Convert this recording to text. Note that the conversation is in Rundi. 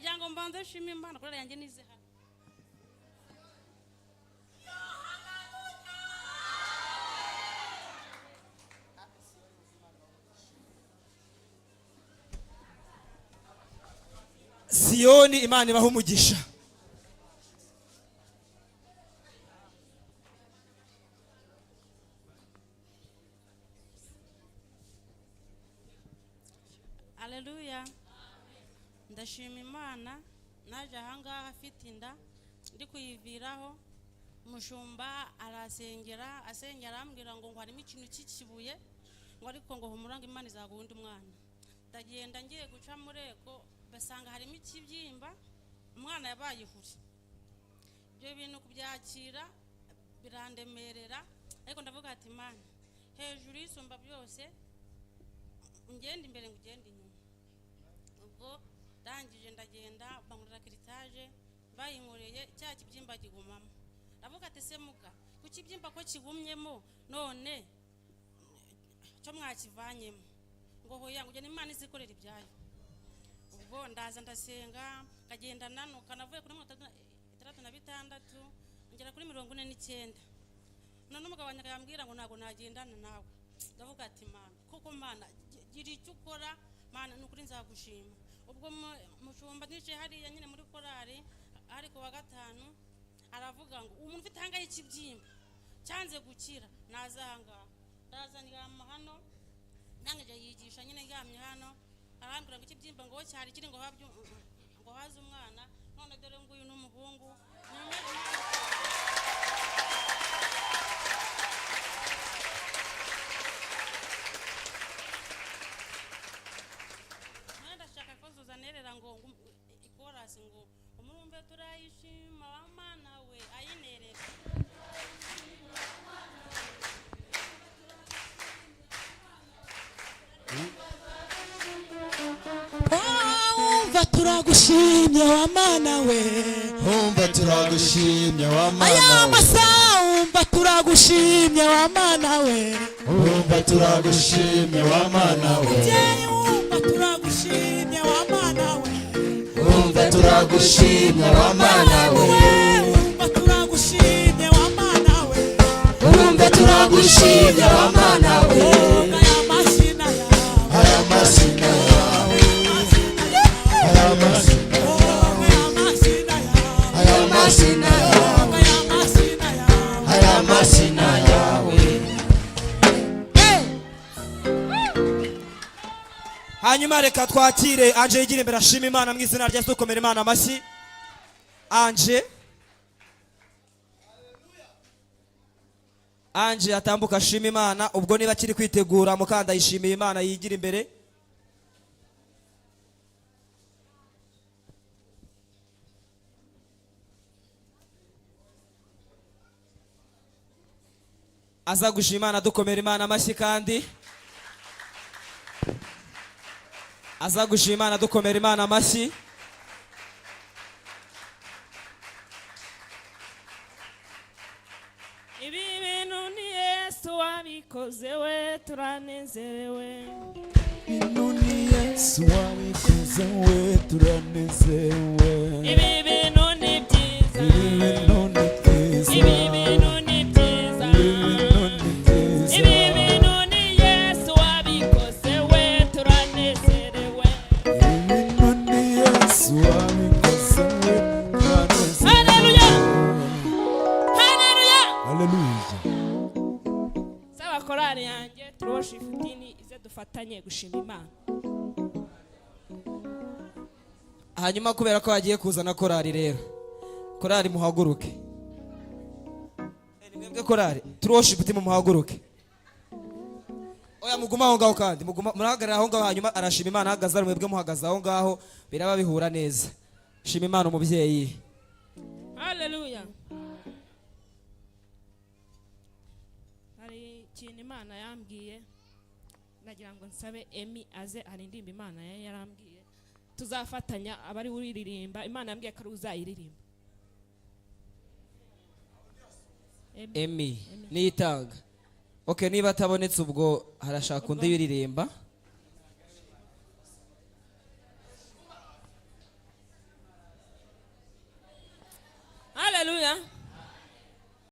Ndagira ngo mbanze nshime Imana korali yanjye nize hano. Siyoni, Imana ibaha umugisha. Aleluya, ndashima Imana. Naje ahangaha afite inda, ndi kuyiviraho, umushumba arasengera, asengera arambwira ngo harimo ikintu cy'ikibuye, ngo ariko ngo humura, ngo Imana izaguha undi mwana. Ndagenda, ngiye guca mureko, basanga harimo ikibyimba, umwana yabaye ihuri. Ibyo bintu kubyakira birandemerera, ariko ndavuga ati: "Imana hejuru y'isumba byose, ungenda imbere ngo ugende inyuma." Ubwo ndangije ndagenda, bankorera curettage, bayinkoreye cya kibyimba kigumamo. Ndavuga ati: "Se muga, ku kibyimba ko kigumyemo, none cyo mwakivanyemo?" Ngo: "Hoya," ngo ugende, Imana izikorera ibyayo. Ubwo ndaza ndasenga, nkagenda nanuka, navuye kuri 66 ngera kuri 49. None umugabo wanjye akayambwira ngo ntabwo nagendana nawe. Ndavuga ati: "Mana, koko Mana, gira icyo ukora Mana, ni ukuri nzagushima." Ubwo mushumba nicaye hariya nyine muri korari, ari ku wa gatanu, aravuga ngo umuntu ufite ahangaha ikibyimba cyanze gukira naza ahangaha. Ndaza ndyama hano, ndangije yigisha nyine ndyamye hano, arambwira ngo ikibyimba ngo cyari kiri ngo habye ngo haze umwana, none dore nguyu n'umuhungu. Nyuma None ndashaka ko zuzanerera ngo ikorasi ngo umurumbe turayishima wa Mana we, ayinerera. Umva turagushimye wa Mana we. Umva turagushimye wa Aya Mana we. Masaha, umva turagushimye wa Mana we. Umva turagushimye wa Mana we. Mubyeyi, wumva turagushimye wa Mana we. Umva turagushimye wa Mana we. Wumva turagushimye wa Mana we. Umva turagushimye wa Mana we. Aya mashina yawe. Aya mazina yawe, aya mazina, Aya mashina yawe. Aya mazina yawe. Aya mashina yawe. Aya mazina yawe. Hanyuma reka twakire Anje yigira imbere ashima Imana mu izina rya Yesu. Dukomera Imana amashyi. Anje, Anje atambuka ashima Imana. Ubwo niba akiri kwitegura, mukanda yishimiye Imana, yigira imbere. Aza gushima Imana, dukomera Imana amashyi. Kandi aza gushima Imana, dukomera Imana amashyi. Ibi bintu ni Yesu wabikoze we, turanezerewe. Bintu ni Yesu wabikoze we, turanezerewe. Ibi bintu ni byiza. Ibi bintu ni byiza. Ibi bintu ni byiza. Ibi bintu ni byiza. Ibi bintu ni Yesu wabikoze we, turanezerewe. Ibi bintu ni Yesu wabikoze we, turanezerewe. Haleluya, haleluya! Haleluya! Saba korali yanjye True Worship Team ize dufatanye gushima Imana. Hanyuma kubera ko hagiye kuzana korali rero, korali muhaguruke. Ni mwebwe korali True Worship Team, muhaguruke. Oya, muguma aho ngaho, kandi muguma murahagarara aho ngaho. Hanyuma arashima Imana ahagaze, ari mwebwe muhagaze aho ngaho, biraba bihura neza. Shima Imana, umubyeyi. Haleluya! Hari ikintu Imana yambwiye, ndagira ngo nsabe Emi aze aririmba. Imana yari yarambwiye tuzafatanya, abari uririmba. Imana yambwiye ko ari uzayiririmba. Emi. Emi niyitanga. Okay, niba atabonetse, ubwo harashaka undi wiririmba. Haleluya.